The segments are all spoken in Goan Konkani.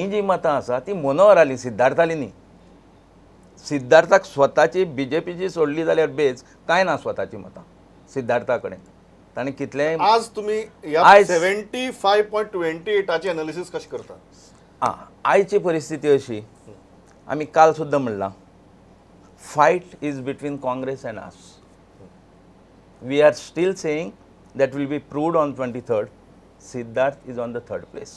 ही जी मतां आसा ती मनोहराली, सिद्धार्थाली न्ही. सिद्धार्थाक स्वताची बीजेपीची सोडली जाल्यार बेज कांय ना स्वताची मतां सिद्धार्था कडेन. ताणें कितलें आज तुमी 75.28 एनालिसिस कशें करता? आं, आयची परिस्थिती अशी, आमी काल सुद्दां म्हणलां, fight is between Congress and us. We are still saying that will be proved on 23rd. Siddharth is on the third place.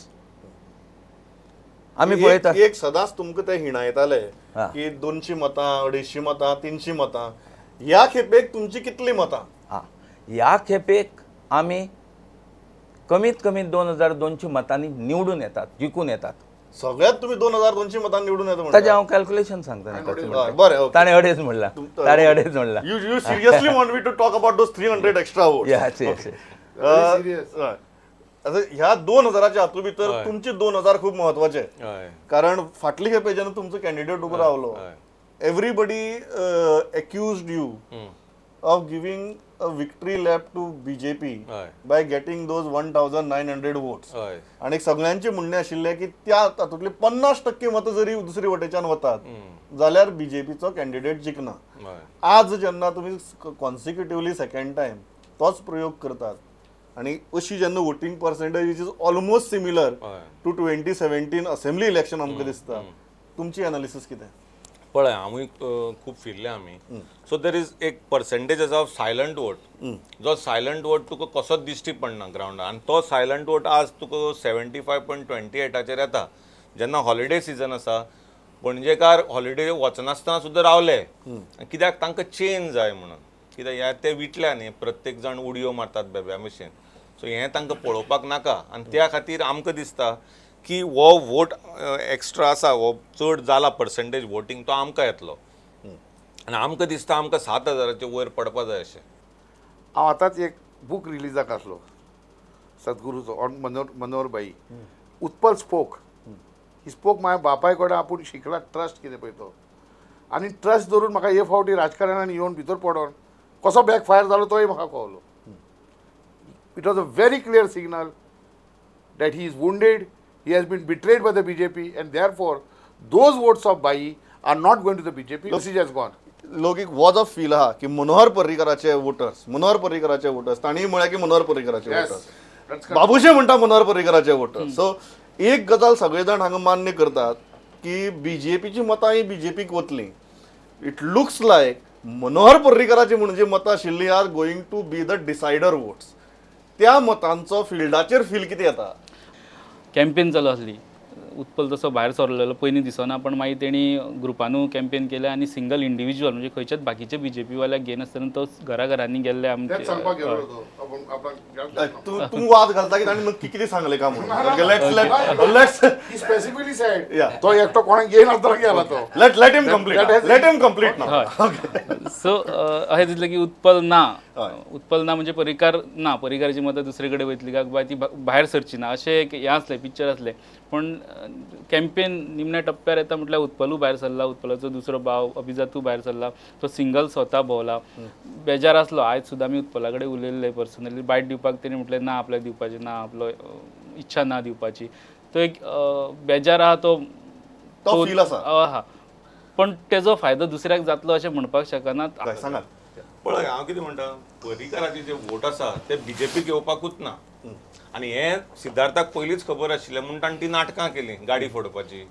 आमी पळयता एक सदांच तुमकां ते हिणायताले की 200 मतां, 250 मतां, 300 मतां. ह्या खेपेक तुमची कितली मतां? आं, ह्या खेपेक आमी कमीत कमी 2200 मतांनी निवडून येतात, जिखून येतात. सगळ्यात तुम्ही 2200 मतांनी निवडून येता. ताजें हांव कॅल्क्युलेशन सांगता. बरें, ताणें अडेच म्हणलां, ताणें अडेच म्हणलां. You seriously want me to talk about those 300 extra votes? Yes yes. आता ह्या 2000च्या हातूंत भितर तुमचे 2000 खूब म्हत्वाचे, कारण फाटली खेपे जेन्ना तुमचो कॅन्डिडेट उबो रावलो, everybody accused you of giving a victory lap to BJP by getting those 1900 votes. आनी सगळ्यांचे म्हणणें आशिल्लें की त्या तातूंतले 50% मतां जरी दुसरे वटेच्यान वतात जाल्यार बीजेपीचो कॅन्डिडेट जिखना. आज जेन्ना तुमी कॉन्सिक्युटिवली सेकंड टायम तोच प्रयोग करतात आनी अशी जेन्ना voting percentage which is almost similar to 2017 assembly election आमकां दिसता, तुमची एनालिसीस कितें? पळय, हांवूय खूब फिरले आमी. सो there is एक पर्सेंटेज आसा ऑफ सायलंट वोट, जो सायलंट वोट तुका कसोच दिश्टी पडना ग्रावंडार, आनी तो सायलंट वोट आज तुका 75.28 येता. जेन्ना हॉलिडे सिजन आसा, पणजेकार हॉलिडे वचनासतना सुद्दां रावले, कित्याक तांकां चेंज जाय म्हणून. कित्याक ह्या ते विटल्या न्ही, प्रत्येक जाण उडयो मारतात बेब्या भशेन, सो हें तांकां पळोवपाक नाका. आनी त्या खातीर आमकां दिसता की हो वोट एक्स्ट्रा आसा, हो चड जाला पर्सेंटेज वोटींग, तो आमकां येतलो. आनी आमकां दिसता आमकां 7000 वयर पडपा जाय अशें. हांव आतांच एक बूक रिलीजाक आसलो सद्गुरूचो, on Manohar Bhai. Utpal spoke, he spoke म्हाज्या बापाय कडेन आपूण शिकला ट्रस्ट कितें पळय तो, आनी ट्रस्ट धरून म्हाका हे फावटी राजकारणान येवन भितर पडोन कसो बॅक फायर जालो तोय म्हाका कळ्ळो. It was a very clear signal that he is wounded, he has been betrayed by the BJP, and therefore those votes of Bhai are not going to the BJP. Message has gone. लोक एक वॉज ऑफ फील आहा की मनोहर पर्रीकराचे वोटर्स, मनोहर पर्रीकराचे वोटर्स, तांणी म्हळ्यार की मनोहर पर्रीकराचे वोटर्स, बाबूशे म्हणटा मनोहर पर्रीकराचे वोटर्स. सो एक गजाल सगळे जाण हांगा मान्य करतात की बीजेपीची मतां ही बीजेपीक वतली. It looks like Manohar पर्रीकराची म्हणून जी मतां आशिल्लीं are going to be the decider votes. त्या मतांचो फिल्डाचेर फील कितें येता? कॅम्पेन चालू आसली, उत्पल तसो भायर सरलेलो पयलीं दिसना, पण मागीर तेणी ग्रुपानू कॅम्पेन केलें आनी सिंगल इंडिविज्युअल म्हणजे खंयच्याच बाकीचे बीजेपी वाल्याक घेयनासतना तो घरा घरांनी गेल्ले. आमचे तूं वाद घालता की ताणें नक्की कितें सांगलें काय म्हणून? स्पेसिफिकली सेड तो एकटो कोणाक घेयनासतना गेला तो. Let him complete, let him complete now. So अशें दिसलें की उत्पल ना, उत्पल ना म्हणजे पर्रीकार ना, पर्रीकाराची मतां दुसरे कडेन वयतली काय बाय ती भायर सरची ना, अशें एक हें आसलें, पिक्चर आसलें. पूण कॅम्पेन निमण्या टप्प्यार येता म्हटल्यार उत्पलूय भायर सरला, उत्पलाचो दुसरो भाव अभिजातूय भायर सरला, तो सिंगल स्वता भोंवला, बेजार आसलो. आयज सुद्दां आमी उत्पला कडेन उलयल्ले पर्सनली, बायट दिवपाक तेणी म्हटलें ना, आपल्याक दिवपाचें ना, आपलो इच्छा ना दिवपाची. तो एक बेजार आहा, तो फील आसा, पण तेजो फायदो दुसऱ्याक जातलो अशें म्हणपाक शकना. सांगात पळय, हांव कितें म्हणटा, पर्रीकाराचे जे वोट आसा ते बीजेपीक येवपाकूच ना, आनी हें सिद्धार्थाक पयलींच खबर आशिल्लें म्हणून ताणें ती नाटकां केली गाडी फोडपाची.